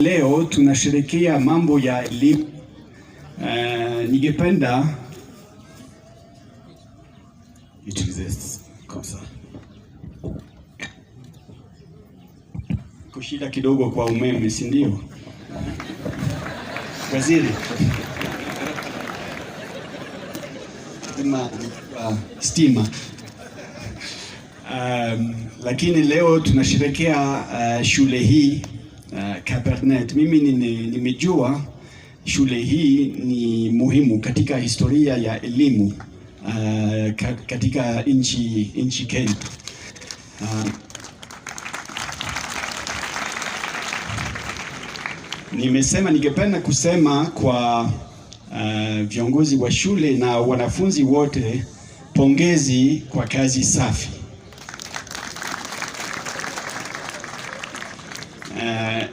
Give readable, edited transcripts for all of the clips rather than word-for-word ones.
Leo tunasherehekea mambo ya elimu. Ningependa utiliser comme ça. Kushida kidogo kwa umeme, si ndio? Waziri sema stima. Lakini leo tunasherehekea shule hii Kabarnet. Mimi nimejua shule hii ni muhimu katika historia ya elimu katika nchi Kenya. Nimesema ningependa kusema kwa viongozi wa shule na wanafunzi wote, pongezi kwa kazi safi.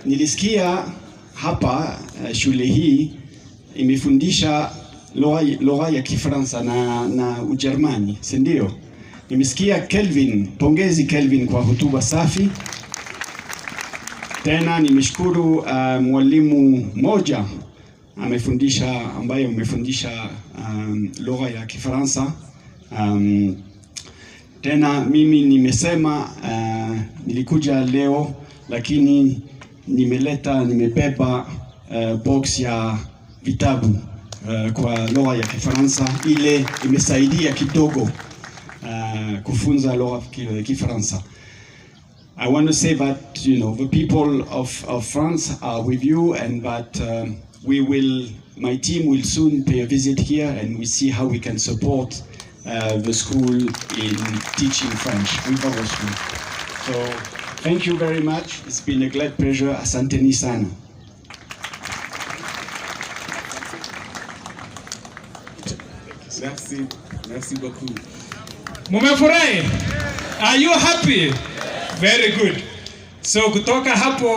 Nilisikia hapa shule hii imefundisha lugha ya Kifaransa na Ujerumani, si ndio? Nimesikia Kelvin, pongezi Kelvin kwa hotuba safi. Tena nimeshukuru mwalimu mmoja amefundisha ambaye amefundisha lugha ya Kifaransa. Tena mimi nimesema nilikuja leo lakini nimebeba box ya vitabu kwa lugha ya Kifaransa. Ile imesaidia kidogo kufunza lugha ya Kifaransa. I want to say that the people of France are with you, and that my team will soon pay a visit here, and we see how we can support the school in teaching French with our school. So thank you very much. It's been a great pleasure. Asanteni sana. Merci, merci beaucoup. Mumefurahi? Are you happy? Very good. So kutoka hapo